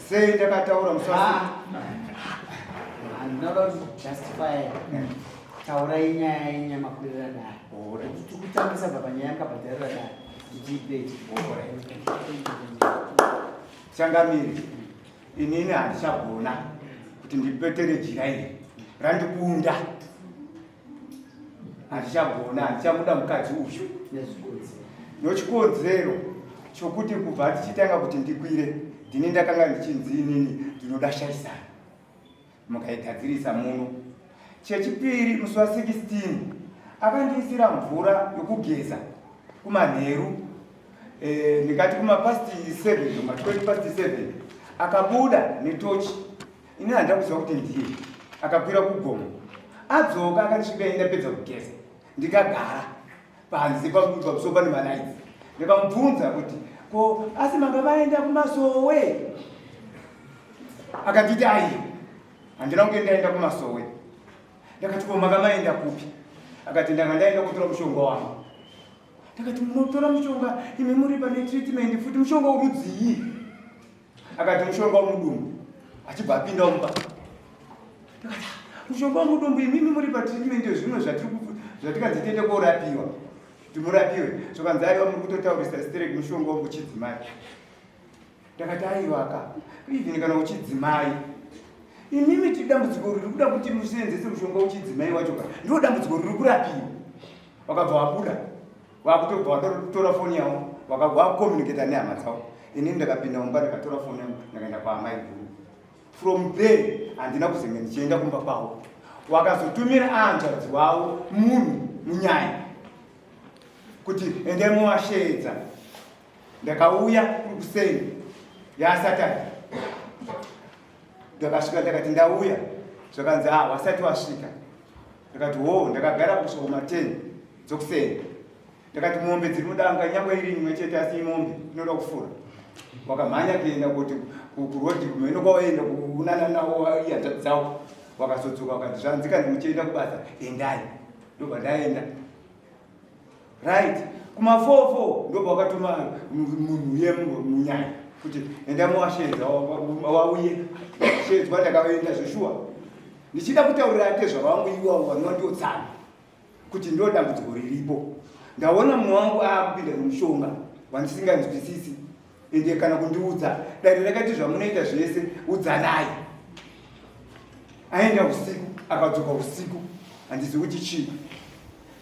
Sei ndakataura musi ah. Handina kuda kuti justify. Taurai nyaya yenyu yamakwirira dare. Tiri kutambisa bva panyaya yakabhadharira dare. Tichiipeti. Changamire, inini handichagona kuti ndipetere jira iri randikunda. Handichagona, handichamuda mukadzi uyu. Nochikonzero chokuti kubva tichitanga kuti ndikwire, ndini ndakanga ndichinzi inini ndinoda shaisana. Mukaigadzirisa muno. Chechipiri, musi wa 16 akandiisira mvura yokugeza kumanheru eh, ndingati kuma past 7 kuma 20 past 7 akabuda netochi. Ini handina kuziva kuti ndiye. Akakwira kugomo, adzoka akandisvika ini ndapedza kugeza, ndikagara panze pamusoro pane malaitsi. Ndikamubvunza kuti ko asi manga vaenda kumasowe? Akanditi aiwa, handina kunge ndaenda kumasowe. Ndakati ko manga maenda kupi? Akati ndanga ndaenda kutora mushonga wangu. Ndakati munotora mushonga imi muri pane treatment futi, mushonga urudzii? Akati mushonga womudumbu. Achibva apinda mumba. Ndakati mushonga womudumbu imimi muri patreatment yezvimwe zvatikanzi tiende korapiwa kuti murapiwe. Zvokanzi aiwa muri kutotaurisa sterek mushonga wokuchidzimai. Ndakati aiwa ka, even kana uchidzimai imimi ti dambudziko riri kuda kuti museenzese mushonga uchidzimai wacho ka ndo dambudziko riri kurapiwa. Wakabva wabuda wakutobva watotora foni yavo wakabva wakucommunicata nehama dzavo. Inini ndakapinda mumba ndikatora foni yangu ndakaenda kwaamai guru. From there handina kuzenge ndichienda kumba kwavo. Wakazotumira hanzvadzi wavo munhu munyaya kuti endai muvasheedza. Ndakauya kuri kuseni yaSatani, ndakasvika ndakati ndauya, zvakanzi ah wasati wasvika. Ndakati ho, ndakagara kusvika kuma 10 dzokuseni. Ndakati mombe dziri mudanga nyangwe iri imwe chete asi imombe inoda kufura. Wakamhanya kuenda kuti kurodhi kumheno kwawaenda kuunana nawo ihanzvadzi dzavo. Wakazodzoka wakati zvanzi kana muchienda kubasa endai. Ndobva ndaenda. Right, kuma 4 ndobva wakatuma munhu uye munyaya kuti enda muwasheedza wauye. Sheedzwa ndakaenda zveshuwa. Ndichida kutaurira atezvara vangu iwawo vanondiotsana kuti ndo dambudziko riripo. Ndaona mumwe wangu aakupinda nomushonga wandisinganzwisisi ende kana kundiudza. Dare rakati zvamunoita zvese udzanai. Aenda usiku akadzoka usiku, handizivi kuti chii.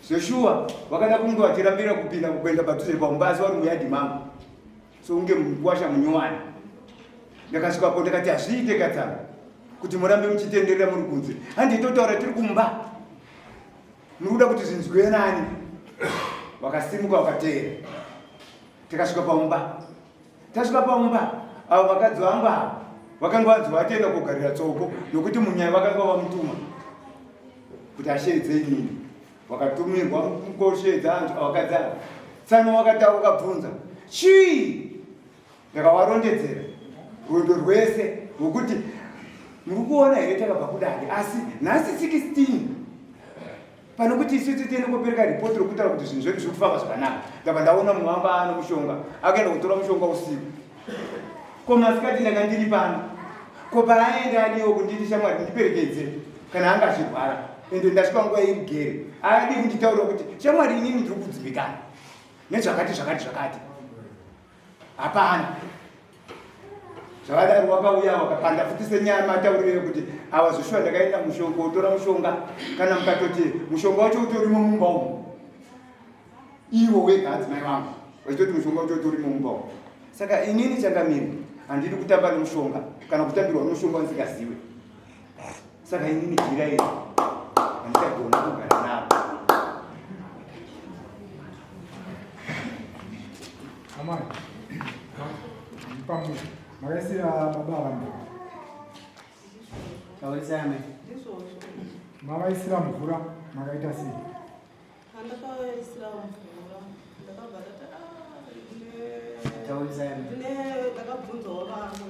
Zveshuwa vakada kunge vachirambira kupinda kuenda padhuze paumba asi vari muyadhi mangu so unge mukwasha munyowani. Ndakasvikapo ndakati hazviite katsano kuti murambe muchitenderera muri kunze, handitotaura tiri kumba, muri kuda kuti zvinzwiwe nani? Vakasimuka vakateera, tikasvika paumba. Tasvika paumba avo vakadzi vangu ava vakanga vanzi vatoenda kogarira tsoko nokuti munyaya vakanga vamutuma kuti asheedze inini. Wakatumirwa kosheedza antu vakadzi ava. Tsano wakati wakabvunza chii, ndakawarondedzera rwendo rwese rwokuti muri kuona here takabva kudare asi nhasi 16 pano kuti isusu tiende kopereka ripoti rokutaura kuti zvinhu zvedu zviri kufamba zvakanaka. Ndabva ndaona mumwe wangu aano mushonga akaenda kutora mushonga usiku, ko masikati ndanga ndiri pano, ko paaenda adiwo kunditi shamwari ndiperekedze kana anga achirwara, ende ndasvika nguva iri gere aadi kunditaurira kuti shamwari inini ndiri kudzimbikana nezvakati zvakati zvakati. Hapana zvakadaro. Wakauya wakapanda futi senyaya matauriro ekuti awa zveshuwa ndakaenda mushonga utora mushonga, kana mukatoti mushonga wacho utorimo mumba umu, iwo wega adzimai vangu vachitoti mushonga wacho utorimo mumba umu. Saka inini changamire handidi kutamba nemushonga kana kutambirwa nemushonga wandisingaziwe. Saka inini jira iri handichagona kugara naro. Amai, pamwe makaisira baba ava mvura. Taurisai amai. Ndizvozvo. Mavaisira mvura makaita sei? Pandakaisira mvura ndakabva ndati Taurisai amai. ndine ndakabvunzawo vamwe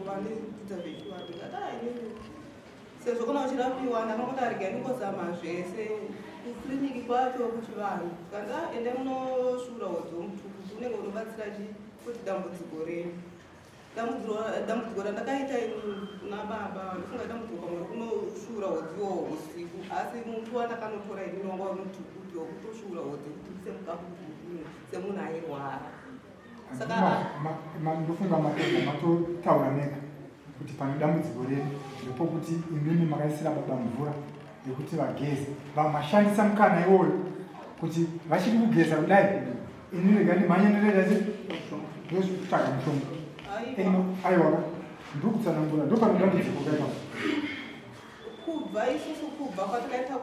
vanoita zvechivanhu ndikati ah inini sezvo kana uchirapiwa ndakangoti arega ndingozama zvese kukiriniki kwacho kuchivanhu kanzi ah ende munosvuura hodzo mutukutu unenge unobatsira chi kuti dambudziko renyu. Dambudziko randakaita ini kuna baba, ndofunga dambudziko pamwe rekunoshura hodziwo usiku, asi muti wandakanotora ini wanga unotukuti wekutoshura hodzi kuti ndise mukapu semunhu airwara. Saka Ndofunga mapedza matotaura mega kuti pane dambudziko redu ndepokuti imimi makaisira baba mvura yekuti vageze, vamashandisa mukana iwoyo kuti vachiri kugeza kudai, ini rega ndimhanye ndotoita se ndotsvaga mushonga. Aiwa. Aiwa, ndokutsanangura ndopane dambudziko kaipapo. Kubva isusu, kubva kwatakaita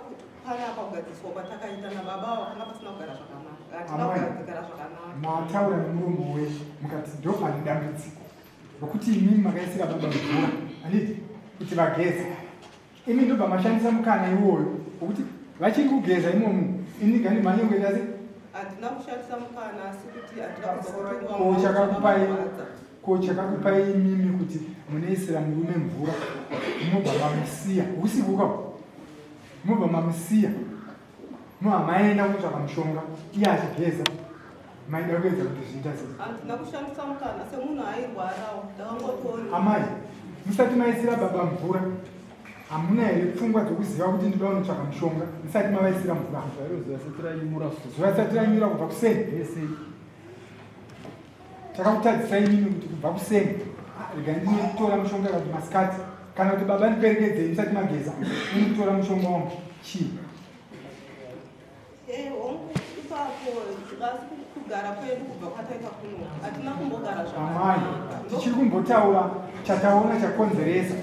panapa, kugadziswa kwatakaita nababa ava, panga pasina kugara zvakanaka, hatina Amai. kugara zvakanaka. Mataura nemuromo wenyu mukati ndopane dambudziko nokuti imimi makaisira baba mvura, handiti, kuti vageze. Imi ndobva mashandisa mukana iwoyo wokuti vachiri kugeza imomo, ini gani mhanye kuita se Handina kushandisa mukana, asi kuti handina kuzwa kuti Ko chakakupai, ko chakakupai imimi kuti munoisira murume mvura, mobva mamusiya usiku ka, mobva mamusiya, mobva maenda kutsvaka mushonga iye achigeza, maida kuedza kuti zviita sei? Handina kushandisa mukana, semunhu airwarawo ndakangotori. Amai, musati maisira baba mvura, hamuna here pfungwa dzokuziva kuti ndinoda kunotsvaka mushonga musati mavaisira mvura? Zuva risati ranyura. Zuva risati ranyura, kubva kuseni. Yese. Chakakutadzisai imimi kuti kubva kuseni, "Ah, rega ndinotora mushonga," kana kuti masikati, kana kuti, "Baba, ndiperekedzei musati mageza inotora mushonga wangu," chii? Hongu, ipapo, asi kugara kwedu kubva kwataita kuno hatina kumbogara Amai, zvakanaka. tichiri kumbotaura chataona chakonzeresa.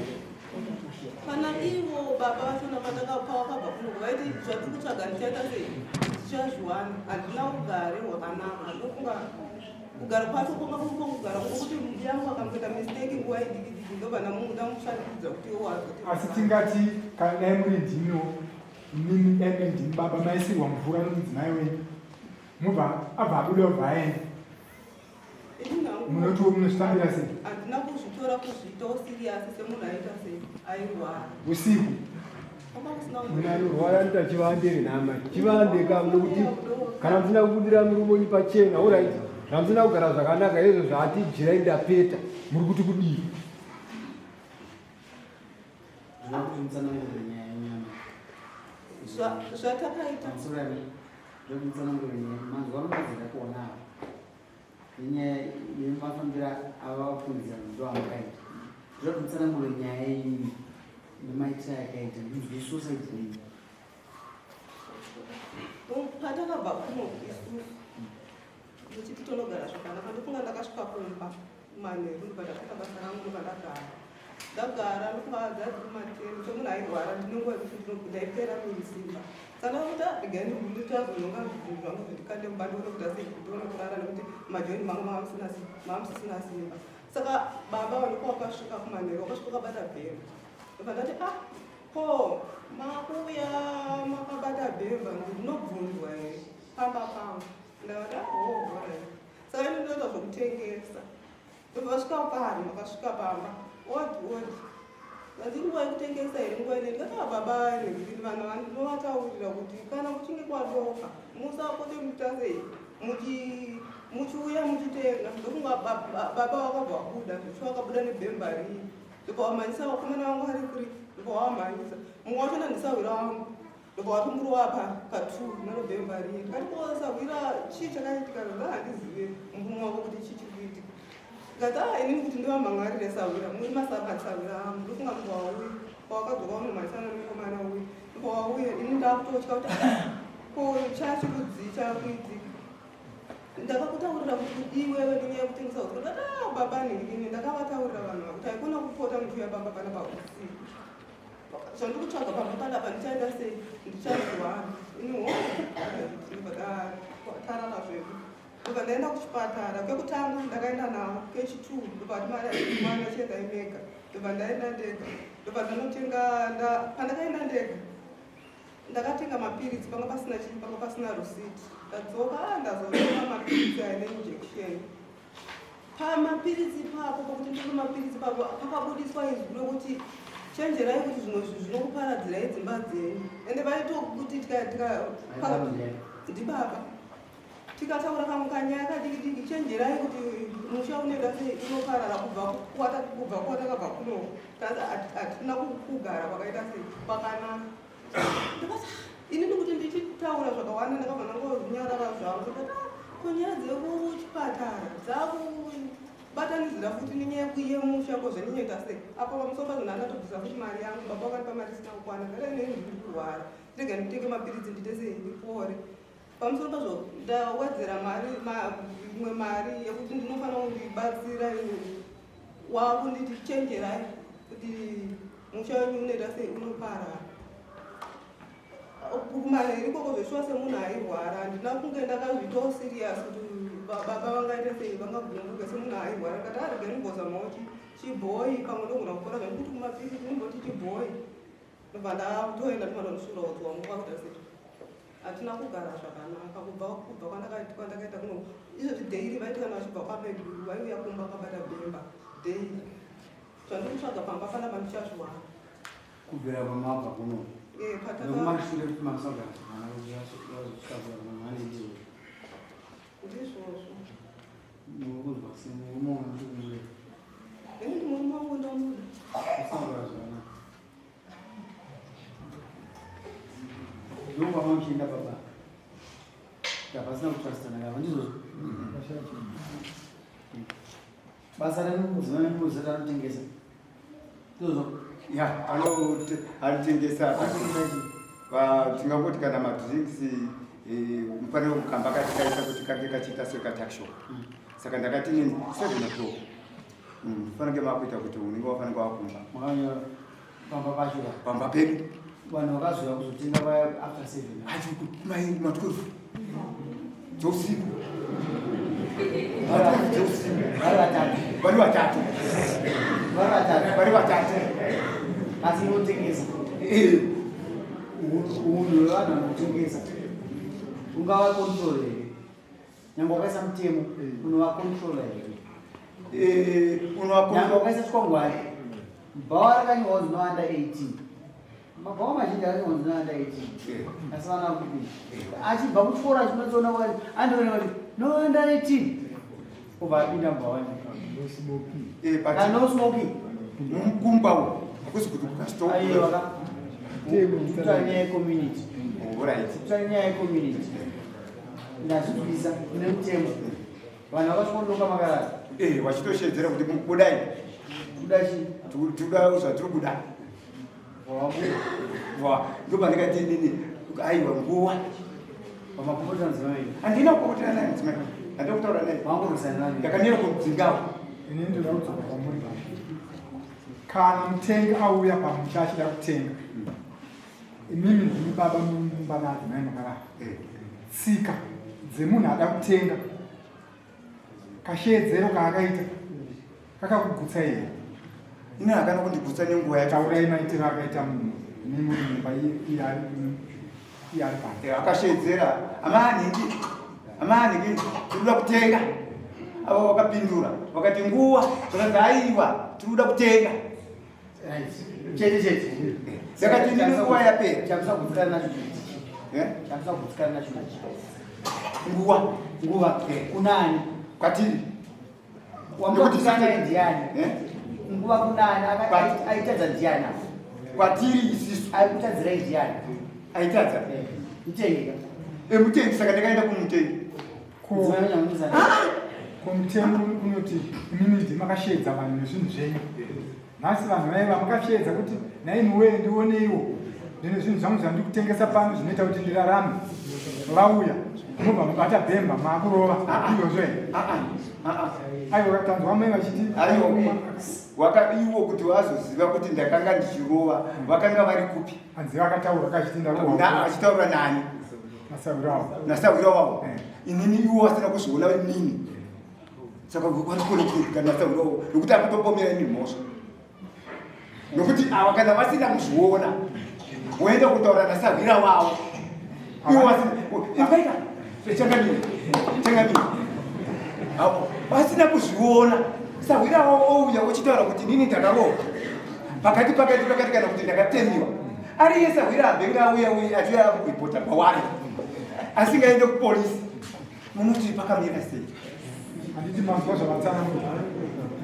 Kana ivo baba vachona pavakabva kuno vaiti zvatiri kutsvaga ndichaita sei, tichazviwana. Handina ugare hwakanaka. Ndofunga kugara kwacho kwanga kuri kugara ngokuti yangu akamboita mistake nguva idiki diki, ndobva ndamushandidza kuti iwo wazoti. Asi tingati kana dai muri ndimiwo imimi, dai muri ndimi baba maisirwa mvura nomudzimai wenyu, mubva abva abuda, obva aenda, Ini hangu munoti munozvitambira sei? Handina kuzvitora, kuzviitawo serious semunhu aita sei, airwara. Usiku. Kwanga kusina. Munhu anorwara anoita chivande renhama, chivande ka, nokuti kana musina kubudira murume wenyu pachena, alright, zvamusina kugara zvakanaka izvo zvaati jirai ndapeta, muri kuti kudii? Ndinoda kuti mutsanangurire nyaya yenyama. Zvatakaita. Pamusorani, ndoda kuti mutsanangurire nyaya. Manzwa anogadzira kuona apa nenyaya yemafambira ava vafundzira ndo amakaita. Ndoda kuti mutsanangurire nyaya yenyu nemaitiro ayakaita, ndinzwe suicide yenyu. Patakabva kuno isusu ndichiti tonogara zvakanaka, ndofunga ndakasvika kumba manheru, ndobva ndapeta basa rangu, ndobva ndagara. Ndagara, ndokuva dzadzi kumateni semunhu airwara, ndine nguva yekuti ndaipera musimba. Saka ndakuti, "Ah, regai nditazononga zvinhu zvangu zvindikande mumba, ndione kuti asi ndione kurara, nekuti majoini mangu manga musisina simba." Saka baba vanoko wakasvika kumanheru, wakasvika wakabata bhemba. Ndobva ndati, "Ah, ko makuuya makabata bhemba, ndinobvunzwa here pamba pangu?" Ndakati, "Oh, alright." Saka ini ndinoita zvokutengesa. Ndobva vasvika pano, vakasvika pamba, odi odi, ndati, "Nguva yekutengesa here nguva ine?" Ndikati, "Ah, baba, nekuti vanhu ndinovataurira kuti kana kuchinge kwadoka musapote muita sei, muchiuya muchitenga." Ndokunga baba vakabva vabuda, zvichi vakabuda nebhemba rii, ndobva vamhanyisa vakomana vangu vari kuri, ndobva vamhanyisa mumwe wachona ndisahwira wangu, ndobva vatomurova katu narobhemba rii. Ndikati, "Ko sahwira, chii chakaitika?" Nda handizive murume wako kuti chii chiri kuitika. Ndikati, "A, inini kuti ndivamhangarire sahwira muri masabata sahwira angu." Ndofunga ndobva wauya, pawakadzoka unomhanyisana nemukomana uyu, ndobva wauya. Ini ndakutotya kuti, "Ah, ko chachikudzii chakuitika? Ndakakutaurira kuti iwewe nenyaya yekutengesa usiku." Ndati, "Ah, baba, nhingi ndakavataurira vanhu vakuti haikona kupota muchiuya pamba panapa usiku. Zvandiri kutsvaga pamba panapa ndichaita sei, ndichazviwana ini." Ho, tarara zvedu. Ndobva ndaenda kuchipatara. Kekutanga ndakaenda navo, kechi2 ndobva ti, "Mwana, chiendai mega." Ndobva ndaenda ndega, ndobva ndanotenga. Pandakaenda ndega ndakatenga mapiritsi, panga pasina chii, panga pasina rusiti. Ndadzoka, ah, ndazotenga mapiritsi aya neinjection. Pamapiritsi ipapo, pakuti ndiri mapiritsi ipapo, pakabudiswa izwi rokuti, "Chenjerai kuti zvimwe zvinhu zvinokuparadzirai dzimba dzenyu." Ende vaitokuti ndibaba. Tikataura kamwe kanyaya kadiki diki, chenjerai kuti musha unoita sei unoparara kubva kubva kwatakabva kuno. Hatina kugara kwakaita sei kwakanaka. Ndikati ah, ini ndikuti ndichitaura zvakawanda ndakabva ndangonyarara zvangu. Ndikati ah, ko nyaya dzekuchipatara dzakubatanidzira futi nenyaya yemusha ko zvendinoita sei apa pamusoro pazvo ndandatobvisa futi mari yangu baba vakandipa mari isina kukwana ndakati ndini ndiri kurwara ndega nditenge mapiritsi ndiite sei ndipore. Pamusoro pazvo ndawedzera mari imwe mari yekuti ndinofanira kundibatsira wakunditi chenjerai kuti musha wenyu unoita sei unoparara. Kumanheru ikoko zveshuwa semunhu airwara handina kunge ndakazviitawo serious kuti baba vangaita sei vangagumbuke semunhu airwara ndikati arege ndimbozamawo chibhoyi pamwe ndogona kupora zvekuti kumapirisi ndimboti chibhoyi ndobva ndatoenda ndobva ndanoshura udzi wangu kwakuita sei Hatina kugara zvakanaka kubva kubva kwandakaita kuno izvezvi daily vaiti kana vachibva kwamaiguru vaiuya kumba vakabata bhemba daily zvandiri kutsvaga pamba panapa ndichazviwana kubvira pamabva kuno eh, nekumashure kuti makusagara zvakanaka vazosvika mwana ndizvo ndizvozvo mukunzwa semurume wangu ini ndi murume wangu ndomuda kusagara zvakanaka Ndonga mamuchienda baba. Tapasina kutrustana kava ndizvozvo. Basa renyu mudzimai wenyu muziva anotengesa. Ndizvozvo. Ya, anotengesa. Tingangoti kana madrinks eh, mufanira kukamba katikaisa kuti kange kachiita sekatakshop. Mm. Saka ndakati nini 7 o'clock. Mm, fanike makuita kuti unenge wafanike wakumba. Pamba pacho ka. Pamba pedu. Vanhu vakazouya kuzotenga vaya after 7. Acho mai ma12. Dzousiku. Ma12 dzousiku. Vari vatatu. Vari vatatu. Vari vatatu. Vari vatatu. Asi unotengesa. Eh. Unhu hwevanhu vanotengesa. Ungava control here? Nyangwe wakaisa mutemo eh. unovacontrola here? Eh, Nyangwe wakaisa chikwangwari bhawa rakanyorwa kunzi no under 18 mabhawa mazhinji akanyorwa kunzi no under 18 eh. asi vana vakupinda achibva kuchikoro achinotsoona kwati andoona kuti no under 18 obva apinda mubhawa no smoking mukumba hakusi kuti ukastop aiwa ka nyaya yecommunity nyaya yecommunity Ndazvinzwisa kune mutemo. Vanhu vakasvikonoka makarara. Eh, vachitoshedzera kuti budai. Kuda chii? Tikuda zvatiri kuda. Wa, ndopandikati inini aiwa nguwa. Pamapopotera mudzimai. Handina kupopotera naye mudzimai. Handina kutaura naye. Wangorwisana naye. Ndakamira kumudzingawo. Ini ndinoda kudzoka kwamuri baba. Kana mutengi auya pamusha achida kutenga. Imimi ndimi baba mumba naadzimai makarara. Eh. Tsika dzemunhu ada kutenga kasheedzero kaakaita kakakugutsa here? Ini hakana kundigutsa nenguva yacho. Taurai maitiro akaita munhu imi muri mumba iye ari panze. Eh, akasheedzera amaanhingi amaanhingi tiri kuda kutenga. Avo vakapindura vakati nguva zvakanzi aiwa tiri kuda kutenga. Chete chete. Saka tini nguva yapera. Chakusa kugutsikana nacho chii? Eh? Chakusa kugutsikana nacho chii? Nguva. Nguva. Eh. Kunani? Kwatiri. Wamukutsikana ndiani? Eh? Nguva kunani? Aitadza ndiani? Kwatiri isisu. Aikutadzirai ndiani? Aitadza. Eh. Mutengi. Eh, mutengi saka ndakaenda kumutengi. Ko mutemo unoti imimi ndimakasheedza vanhu nezvinhu zvenyu. Nhasi vanhu vaiva makasheedza kuti nhaimi wee ndioneiwo ndine zvinhu zvangu zvandiri kutengesa pano zvinoita kuti ndirarame. Vauya mobva mabata bhemba maakurova izvozvo here? Aiwa tanzwa mai vachiti aiwa iwo kuti vazoziva kuti ndakanga ndichirova vakanga vari kupi? Hanzi vakataura kachiti ndarohwa. Achitaura nani? Nasahwira wavo. Nasahwira wavo. Eh. Inini iwo vasina kuzviona inini. Saka vari kure kure nasahwira wavo nokuti akutopomera ini mhosva. Nokuti ava kana vasina kuzviona woenda kutaura nasahwira wavo. Iwo vasina ipaita changamire changamire. Vasina kuzviona sahwira wavo ouya ochitaura kuti inini ndakarohwa. Pakati pakati pakati kana kuti ndakatemiwa. Ari yese hwira abenge auya uye achiuya kuripota kwawari. Asingaende kupolisi. Munoti pakamira sei? Handiti manzwa zvavatsanangura.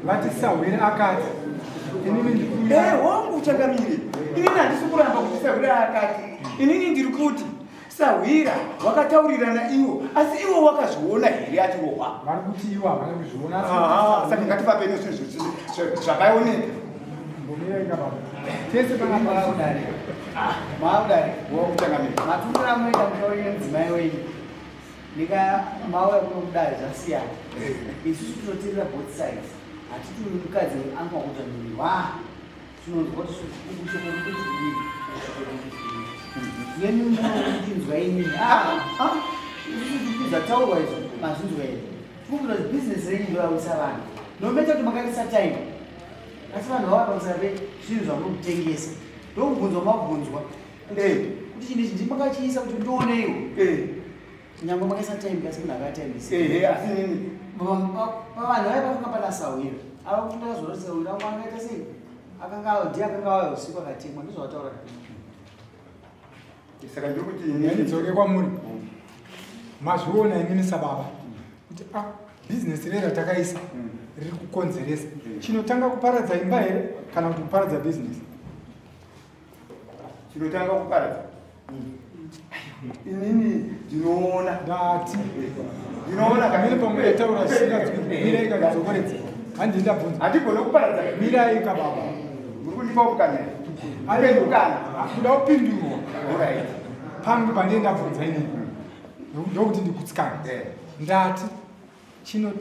Vati sahwira akati. Inini ndikuya. Eh, hongu changamire. Inini handisi kuramba kuti sahwira akati. Inini ndiri kuti sahwira wakataurirana iwo asi iwo wakazviona here achirohwa? Vari kuti iwo havana kuzviona. Saka ngativape nezvinhu zvakaoneka. Mbomirai baba. Tese panapa maudare. Maudare. Wokuchangamira. Matumira munoita mutaurire mudzimai wenyu. Nika mauya kuno kudare zvasiyana. Isusu tinoteerera both sides. Hatiti uyu mukadzi anofanira kuita muviri wa. Tinonzwa kuti shoko riri kuti kudii. Shoko riri kuti kudii. Nemi munondinzwa inini. Ah, ah. Isusu tiri zvataurwa izvo mazvinzwa here? Tikumbira kuti business renyu ndorawisa vanhu. No matter kuti makaisa time. Asi vanhu vava pamusana pezvinhu zvamuri kutengesa. Ndokubvunzwa mabvunzwa. Kuti chinhu ichi ndimakachiisa kuti ndioneiwo. Nyangwe makaisa time kasi munhu akataimisa. Ehe, asi nini Pavanhu vaya pakanga pana sahwira. Ava kuti ndakazoona kuti sahwira wangu angaita sei? Akanga ndiye akanga auya usiku akatemwa ndozvavataura. Saka ndiri kuti Ndidzoke kwamuri. Mazviona imini sababa kuti ah business rei ratakaisa riri kukonzeresa. Chinotanga kuparadza imba here kana kuti kuparadza business? Chinotanga kuparadza inini ndinoona Ndati ndinoona kamene pamwe taura zvisingadzwi. Mirai kandidzokoredze. Handii ndabvunza. Handigone kuparadza. Mirai ka baba. Muri kundipa mukana here? Aiwa. Mukana. Kuda kupindurwa. Alright. Pangu pandee ndabvunza inini. Ndokuti ndikutsikana. Ndati chino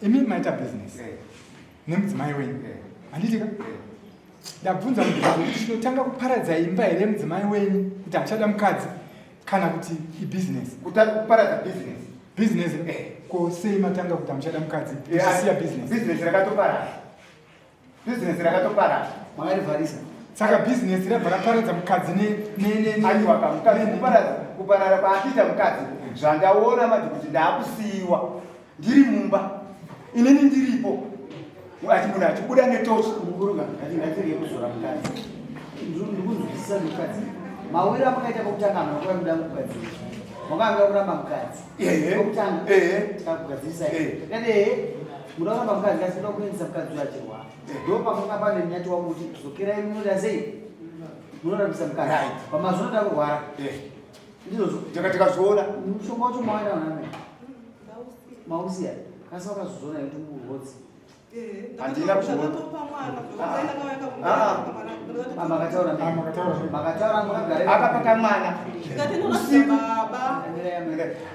imi maita business nemudzimai wenyu. Handiti ka? Ndabvunza mubvunzo kuti chinotanga kuparadza imba here mudzimai wenyu kuti hachada mukadzi kana kuti ibusiness? Kuparadza business. Business? Ko sei matanga kuti hamuchada mukadzi? Muchisiya business. Business rakatoparara. Business rakatoparara. Makarivharisa. Saka business rabva raparadza mukadzi ne ne ne ne. Aiwa ka mukadzi kuparadza kuparara kwaakaita mukadzi zvandaona manje kuti ndakusiiwa ndiri mumba inini ndiripo ati munhu achibuda netochi. Mukuru ngatirege kuzora mukadzi. Ndikunzwisisa mukadzi. Mawiro amakaita pakutanga hamuna kuva muda mukadzi. Makanga kuramba mukadzi. Pakutanga tikakugadzirisa. Tikati ehe muda kuramba mukadzi asi muda kuendesa mukadzi uyo achirwara. Ndo pakanga pane nyati wangu kuti dzokerai munoda sei? Munorambisa mukadzi. Pamazuva anoda kurwara. Ndizvozvo. Tikazviona. Mushonga wacho mawaida uname. Mausiya. Kasi wakazozviona kuti murwodzi. Handina kuona. Makataura makataura makagara Akapaka mwana usiku.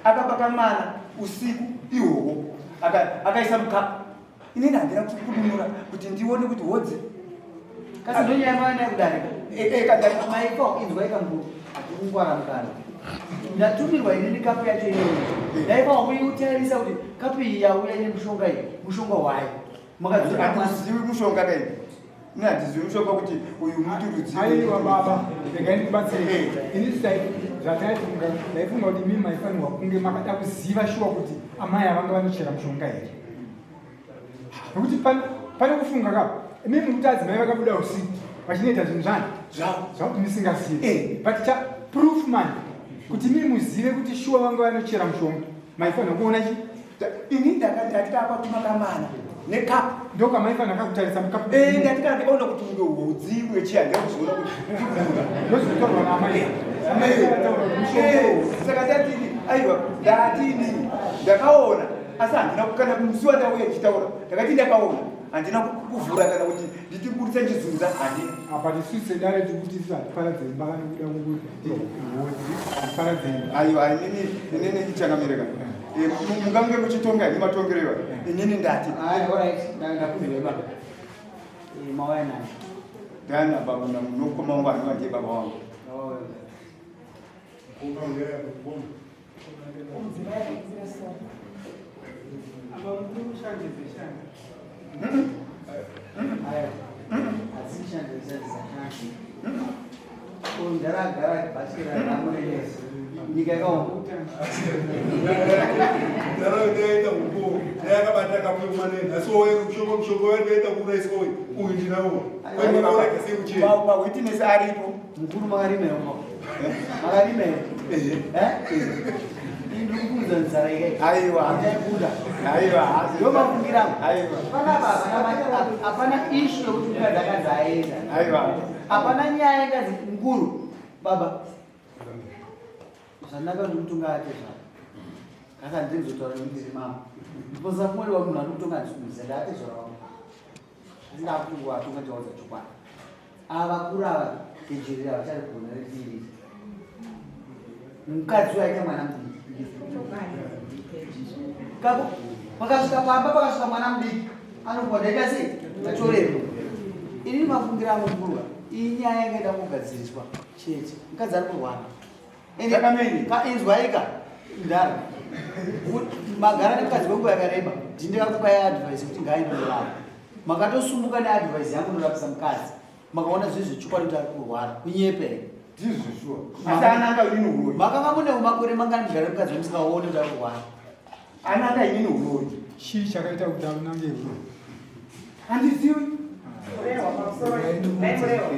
Akapaka mwana usiku ihwohwo akaisa mukapu. Inini handina kudunura kuti ndione kuti hodzi. Kasi ndonyaya mwana yekudarika. Maiko inzwa ikamukuru. Hatikungwara mukana. Ndatumirwa inini kapu yacho iyoyo. Ndaifa kuitarisa kuti kapu iyi yauya ine mushonga iyi. Mushonga wayo. Makadzora mwana. Handizivi mushonga kai. Ini handizivi mushonga kuti uyu muti rudzii. Aiwa baba, regai ndikubatsire. Ini zvataifunga, ndaifunga kuti imi maifanirwa kunge makada kuziva shuwa kuti amai avanga vanochera mushonga here. Nokuti pane kufunga ka, imi muri kuti adzimai vakabuda usiku vachinoita zvinhu zvani zvavo musingazivi. But cha proof man kuti imi muzive kuti shuwa vanga vanochera mushonga maifanirwa kuona chi Ini ndakati ndakatuma kamana nekapu. Ndokamaifanira kakutarisa mukapu. Ndati kana ndikaona kuti unge hudzi wechiya ndikuzoona kuti ndozvinotaurwa naamai. Saka ndatini aiwa ndatini ndakaona asi handina kana musi wandauya ndichitaura ndakati ndakaona handina kuvhura kana kuti nditiburitse ndichizunza handina. Apa tisu sedare tiri kuti isu hatiparadze imba kana kuda kungoti hodzi hatiparadze imba. Aiwa inini inini ichangamireka. Mungange muchitonga imi matongero iwa inini ndati. Ayi alright ndakunzwa baba. Mauya nani? Ndana baba na munokoma wangu anova ndiye baba wangu. Nyika yakaoma. Ndaraunda huku yakabata kapu manene asi wowe mushonga mushonga wendaita kuuraiswa uyu uyu ndinawo kwaimaorega sei kuchena Mawitness aripo. Mukuru makarima here mama? Makarima here? Eh? ndiri kufungidzira nzara ikai. Aiwa. Ndaibuda. Aiwa, hazi. Ndo mafungira angu. Aiwa. Panapa hapana hapana issue yekuti mukadzi akanzi aenda. Aiwa. Hapana nyaya yakanzi mukuru. Baba. Zvanaka kuti mutonga atezvara. Kaka ndirizotaura nendiri mama. Ndiposa kumwe wa munhu ari kutonga handisi ndatezvara wangu. Asi ndakuwa atonga ndaudza chokwadi. Ava vakuru ava kejerera vachari kugona rechii. Mukadzi uyo aita mwana mudiki. Kako pakasvika pamba pakasvika mwana mudiki anokuwa ndaita sei? Ndatorerwa. Ini mafungira angu mukuru iyi nyaya yanga ida kugadziriswa chete. Mukadzi ari kurwara. Chakameni. Inzwaika ndara. Magara nemukadzi wenguva yakareba ndindikakupai advice kuti ngaaende norapa. Makatosumuka neadvice yangu norapisa mukadzi. Makaona zviri zvechokwadi kuti ari kurwara. Kunyepa here? Ndizvo shuwa. Asi ananga inini huroyi. Makanga mune makore mangani mugara nemukadzi wemusingaoni kuti ari kurwara. Ananga inini huroyi. Chii chakaita kuti anange huroyi? Handizivi. Murehwa pamusoro nhai Murehwa.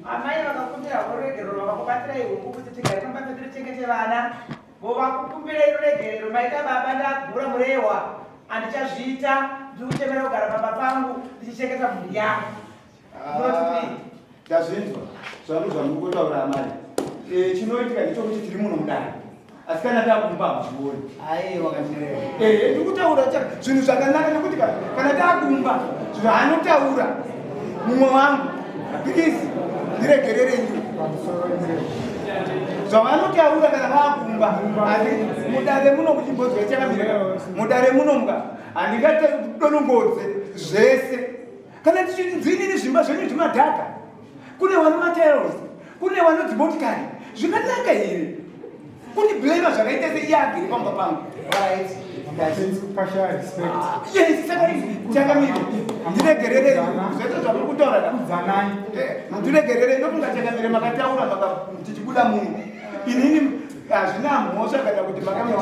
Amai vakakumbira ruregerero vakakubatsirai huku kuti tigare pamba pedu tichengete vana. Vovakukumbirai ruregerero maita baba ndagura Murehwa handichazviita ndiri kuchemera kugara pamba pangu ndichichengeta mhuri yangu. Munoti kudii? Ndazvinzwa zvanu zvamuri kutaura amai. Eh, chinoitika ndechekuti tiri muno mudare. Asi kana takumba hamuzvioni. Aiwa kandireva. Eh, ndiri kutaura zvinhu zvakanaka nekuti kana takumba zvaanotaura mumwe wangu please ndiregererenyi zvavanotaura kana vakumba mudare muno kuchimbodzwa chakamira mudare muno muka handingatodonongodze zvese kana ndichinzwinini zvimba zvenyu zvimadhaka kune vano matiles kune vano dzimotikari zvinganaka here kuti blame zvakaita seiye agere pamba pangu yes saka changamire ndiregerere zvese zvamuri kutaura ndiregerere ndokunga changamire makataura tichibuda muno inini hazvina mhosva kana kuti makanga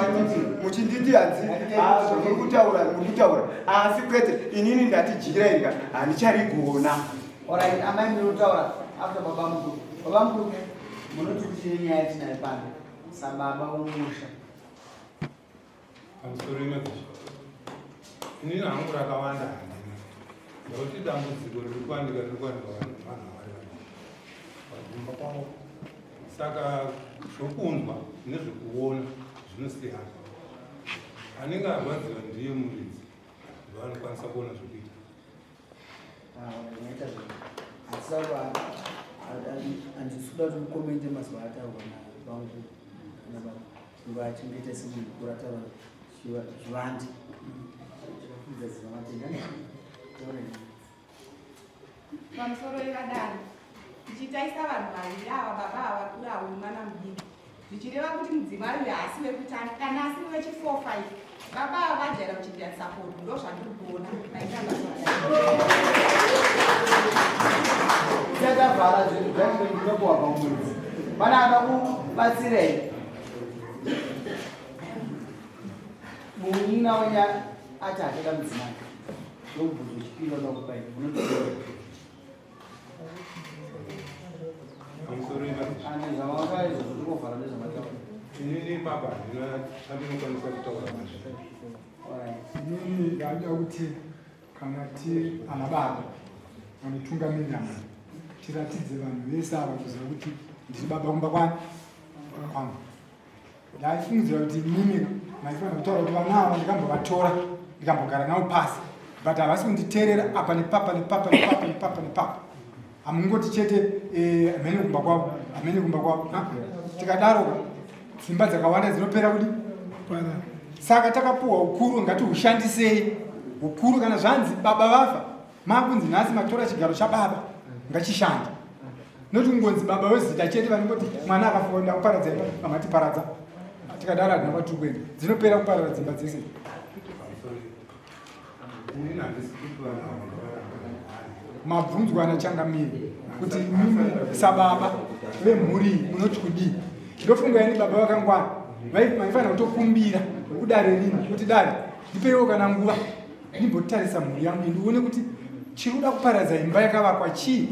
muchinditi hanzi ah, zvamuri kutaura muri kutaura asi kwete inini ndati jira irika handicharigona. Alright, amai munotaura after baba mukuru. Baba mukuru munoti kuti nenyaya yatinayo pano sababa womusha. Pamusoro emadzishe. Inini hangu rakawanda handina. Ndakuti dambudziko riri kuwanika riri kuwanika vanhu vanhu vari vadiki. Kumba kwavo. Saka zvokunzwa nezvekuona zvinosiyana. Anenge arwadziwa ndiye muridzi ndoanokwanisa kuona zvekuita. Handisi kuda kuti mukomente mazuva ataurwa navangu kana vachengeta semunhu mukuru ataura zvivandi zvakafudza ziva matenda. Pamusoro ivadaro tichitaisa vanhu vaviri ava baba ava vakura avo nemwana mudiki zvichireva kuti mudzimai uyu haasi wekutanga kana asiri wechi 4 5 baba ava vajaira kuchinjanisa podo ndozvandiri kuona maita basa Takavhara zvinhu zvacho ndinokuwa pamwedzi. Pana akakubatsira here? Munin'ina wenyu ati hachada mudzimai. Ndobvunzo chipiri wakakupai munoti Pamusoro ivadzi. Ane zvamakaita izvozvo ndingovhara nezvamataura. Inini baba handina chandinokwanisa kutaura mazvo. Alright. Inini ndaida kuti kana tiri ana baba vanotungamirira vanhu tiratidze vanhu vese ava kuziva kuti ndiri baba kumba kwani kwangu. Ndaifungidzira kuti imimi maifanira kutaura kuti vana ava ndikambovatora ndikambogara navo pasi but havasi kunditeerera apa nepapa nepapa nepapa nepapa nepapa hamungoti chete eh, hamene kumba kwavo hamene kumba kwavo ah, tikadaro dzimba dzakawanda dzinopera kudi saka takapuhwa ukuru ngatihushandisei ukuru kana zvanzi baba vafa makunzi nhasi matora chigaro chababa ngachishande not kungonzi baba wezita chete vanongoti mwana akafonda kuparadza imba vamatiparadza tikadaro hatina kwatiri kuenda dzinopera kuparara dzimba dzese mabvunzwa anachangamire kuti mimi sababa vemhuri munoti kudii ndofunga ini baba vakangwara vaifanira kutokumbira kudare rini kuti dare ndipeiwo kana nguva ndimbotarisa mhuri yangu ndione kuti chiri kuda kuparadza imba yakavakwa chii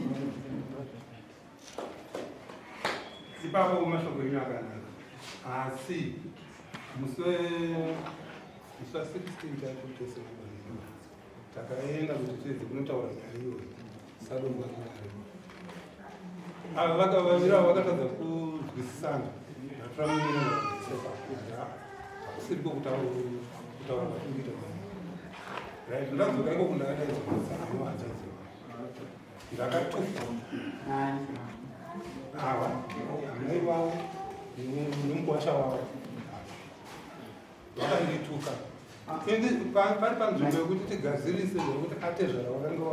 ipapo mashoko enyu akanaka asi Musi wa 16 chacho tese takaenda kuti tiedze kunotaura nyaya iyoyo sadombo akadaro. Ava vakavaviri ava vakatadza kunzwisisana. Ndatora munyina ndakadzisepa. Hakusiri kutaura kwatiri kuita. Right, ndadzoka ikoko ndakadaidzwa kumusangano hanzvadzi. Ndakatukwa. Ava amai vavo nemukwasha wavo vakandituka. Pari panzvimbo yekuti tigadzirise zvekuti atezvara vakanga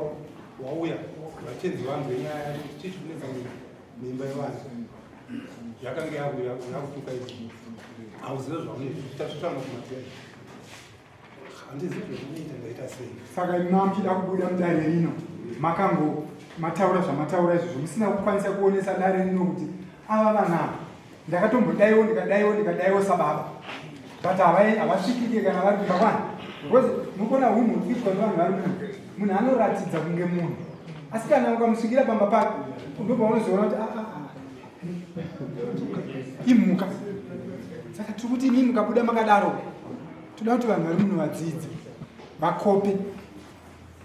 wauya vachinzi vanzwe nyaya yacho kuti chii chikunetsa mimba yevanhu yakanga yakutuka izvi hauzive zvaunoita tasvitanga kumatenda handizivi zvekunoita ndaita sei saka imi mamuchida kubuda mudare rino makango mataura zvamataura izvozvo musina kukwanisa kuonesa dare rino kuti ava vana ava ndakatombodaiwo ndikadaiwo ndikadaiwo sababa but havasvikike kana vari kumba kwani because mukuona hunhu huri kuitwa nevanhu vari muno munhu anoratidza kunge munhu asi kana ukamusvikira pamba pake ndopaunozoona kuti ah, ah, ah. imhuka saka tiri kuti imi mukabuda makadaro toda kuti vanhu vari muno vadzidze vakope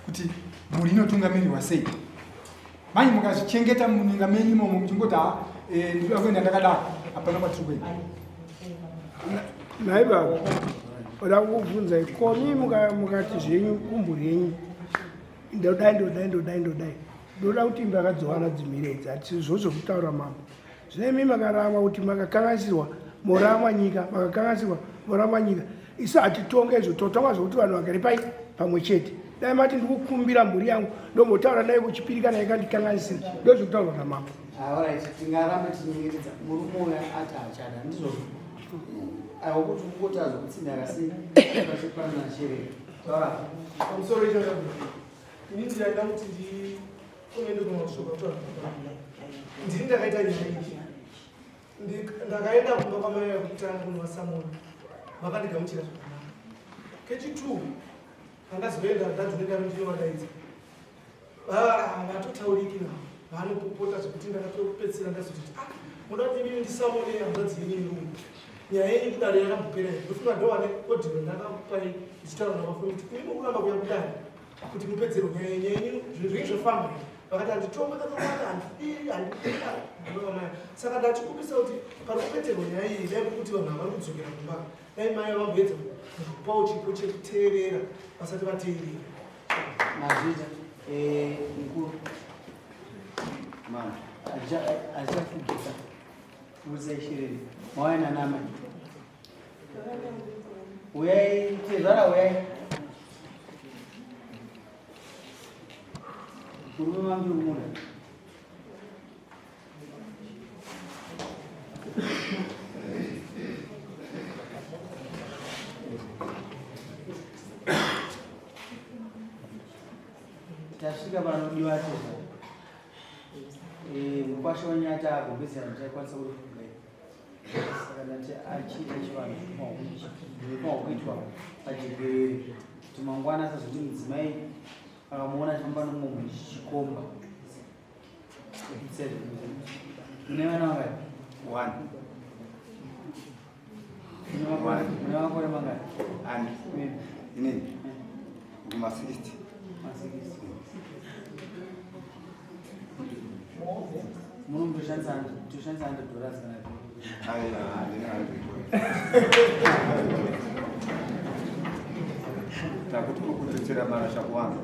kuti mhuri inotungamirirwa sei manje mukazvichengeta muninga menyu imomo muchingoti ha eh, ndinoda kuenda ndakadaro hapana kwatiri kuenda nhai baba oda kukubvunzai komi mukati zvenyu kumhuri yenyu ndodai ndodai ndodai ndodai ndoda kuti imba yakadziwana dzimire idzi hatizvo zvekutaura mambo zvino imi makaramwa kuti makakanganisirwa moramwa nyika makakanganisirwa moramwa nyika isu hatitonge izvo totonga zvekuti vanhu vagare pai pamwe chete dai mati ndikukumbira mhuri yangu ndombotaura naye kuchipiri kana yakandikanganisira ndozvekutaurwa namambo tingarambe tichinyengetedza murume uyo ati hachada ndizvozvo aiwa kuti kungoti azokutsinhara sei pachipana sherera pamusoro ichoyo ini ndiraida kuti ndikomende kumashoka kutora ndini ndakaita nyaya iyi ndakaenda kumba kwamai vekutanga kunovasamona vakandigamuchira zvakanaka kechitwo pandazoenda ndadzoenda ndinovadaidza havatotauriki navo vanopopota zvekuti ndakatopedzisira ndazototi ah muda kuti inini ndisamone hanzvadzi yenyu yerume nyaya yenyu kudare yakambopera here ndofunga ndowane odhiro ndakakupai ndichitaura navafoni kuti imi mukuramba kuya kudare kuti mupedzerwe nyaya yenyu yenyu zvinhu zvenyu zvofamba here vakati handitonge kakawanda handidii handidii saka ndachikumbisa kuti pari kupedzerwa nyaya iyi dai kuti vanhu havari kudzokera kumba dai mai vamboedza kupawo chipo chekuteerera vasati vateerera Mazvita eh, mukuru hazvichafugisa udzai shireni mauya nanamai uyai tezvara uyai murume mangu kumuda Tasvika panodiwa tezvara. Eh, mukwasha wenyaya tagombedzera muchaikwanisa kuifunga saka ndati achiita chivanhu zvinofanirwa kuitwa pajekerere kuti mangwana asazoti mudzimai akamuona achifamba nomumwe munhu chichikomba Mune vana vangani? One. Mune makore mangani? Ani. Inini. Kuma 60. Ma 60. Muno mutoshandisa toshandisa 100 dollars kana Aiwa, handina 100 dollars. Takuti kukututsira marasha kuwanza.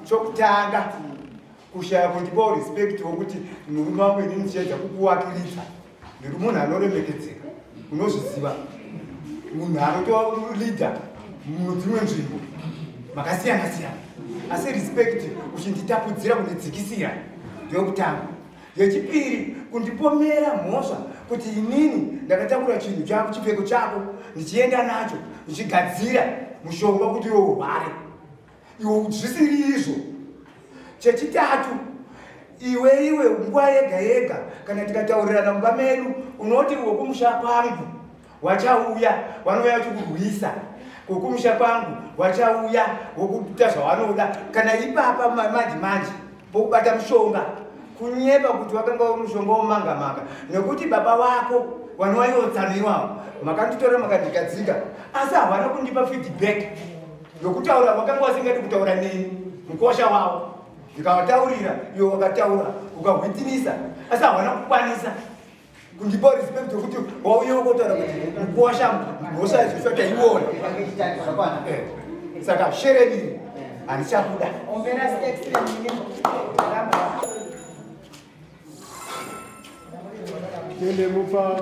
Chokutanga kushaya kundipawo respect wokuti murume wangu inini ndichiedza kukuwakiridza ndiri munhu anoremekedzeka unozviziva munhu anotova leader mudzimwe nzvimbo makasiyana siyana asi respect uchinditapudzira kundidzikisira ndeyokutanga Yechipiri, kundipomera mhosva kuti inini ndakatakura chinhu chako, chipfeko chako, ndichienda nacho ndichigadzira mushonga kuti iwe urware, iwe zvisiri izvo. Chechitatu, iwe iwe nguva yega yega kana tikataurirana mumba medu unoti wekumusha kwangu wachauya vanouya vachikurwisa. Kukumusha kwangu wachauya wokuita zvawanoda kana ipapa manje manje pokubata mushonga kunyepa kuti wakanga uri mushonga womanga manga nekuti baba wako wanowaiwotsano iwawo makanditora makandikadzika asi havana kundipa feedback yokutaura wakanga wasingadi kutaura neni mukosha wavo ndikavataurira iwe wakataura ukahwitinisa asi havana kukwanisa kundipa respect yokuti wauye wakotaura kuti mukosha mhosva izvosva taiona eh, saka shereni handichakuda Tende mupa.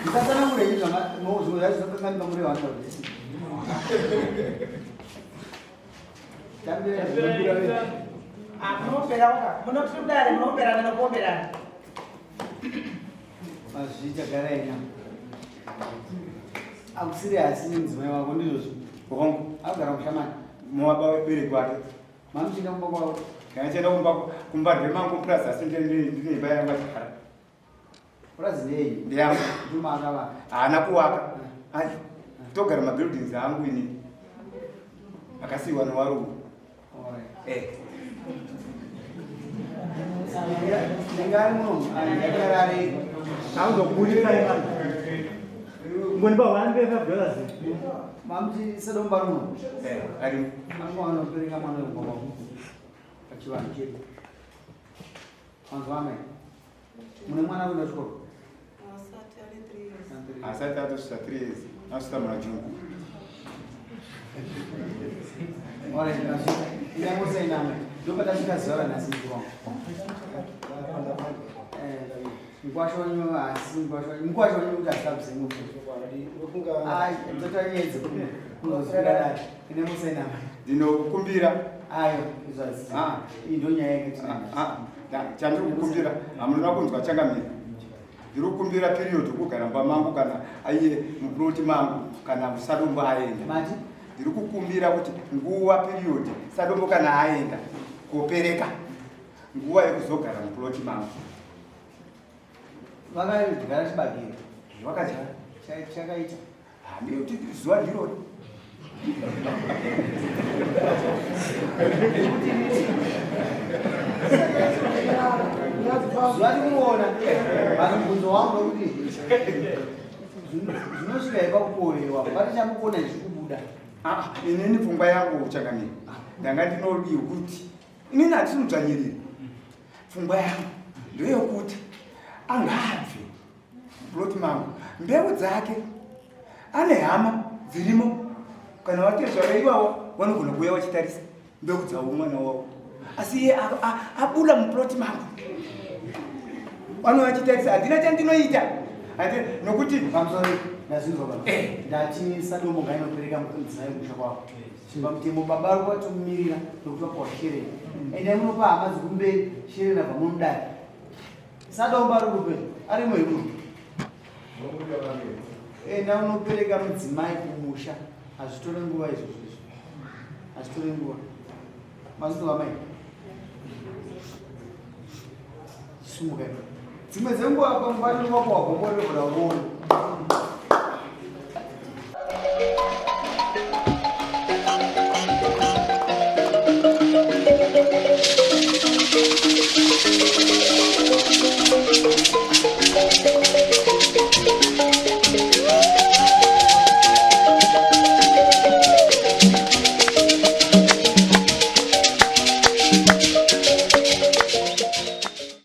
Ndisatsanangure izvi zvimwe zvacho zvinokanganika muri vanhu Munotidare munoomberana nokuomberana. Mazviita garai nyama. Akusiri asi mudzimai wako ndizvozvo. Hongu. Akugara kushamani. Mubaba webereki wake. Mamuchinda kumba kwavo. Kana chienda kumba kumba ndremangu plus asi ndine imba yangu achigara. Purazi ndeyi. Ndeyangu. Nduma akavaka. Haana kuwaka. Ai. Togara mabuildings angu ini. Akasiiwa newarungu. Eh. Ndingari muno, andikarare. Auzokuburitsa imani. Ngonipa 1.5 dollars. Mamuti sedomba runo. Eh, ari. Angu anopereka mwana wegwa kwako. Pachivanhu chedu. Manzwa amai. Mune mwana kuenda chikoro? Asati ane 3 years. Asati atosvika 3 years. Asvika muna June. Alright, masvika. Indangosaina amai. Ndopatasvika zuva ranhasi mukuru wangu. Eh, mukwasha wenyu haasi mukwasha wenyu. Mukwasha wenyu kuti asabvise mufu. Ai, totanyedze kunozwira dare. Indangosaina amai. Ndinokumbira Ayo, izvazvi. Ah. Iyi ndonyaya yekutinayo. Ah, ah, chandiri kukumbira hamunoda kunzwa changamire ndiri kukumbira period yekugara mumba mangu kana aiye muploti mangu kana sadombo aenda Mati? ndiri kukumbira kuti nguva period sadombo kana aenda kopereka nguva yekuzogara muploti mangu Vakadyara chibage. Vakadyara. Chakaita. Handiti zuva ndirori. Zuva ndikuona. Vanhu mubvunzo wangu wekuti zvinosvika here pakukohwewa pane chamukuona chikubuda. Ah, inini pfungwa yangu changamire ndanga ndinodiwa kuti inini handisi mudzvanyiriri pfungwa yangu ndeyokuti angabve plot mangu mbeu dzake ane hama dzirimo kana vatezvara ivavo vanogona kuuya vachitarisa mbeu dzavo mwana wavo asi iye abuda muplot mangu vanouya vachitarisa handina chandinoita nokuti pamusoro ndazvinzwa baba eh. ndati sadombo ngainopereka mudzimai kumusha kwavo pamutemo baba vari kuvatomumirira nokuti vapuwa shereni endai munopa hama dzikumberi shereni abva munodai Sadomba ari kupi? Arimo here muno? Enda unopereka mudzimai kumusha. Hazvitore nguva izvozvo izvo. Hazvitore nguva. Mazvitova mai. Sumuka. Dzimwe dzenguva pamwe pacho wapo wagomborera kuona.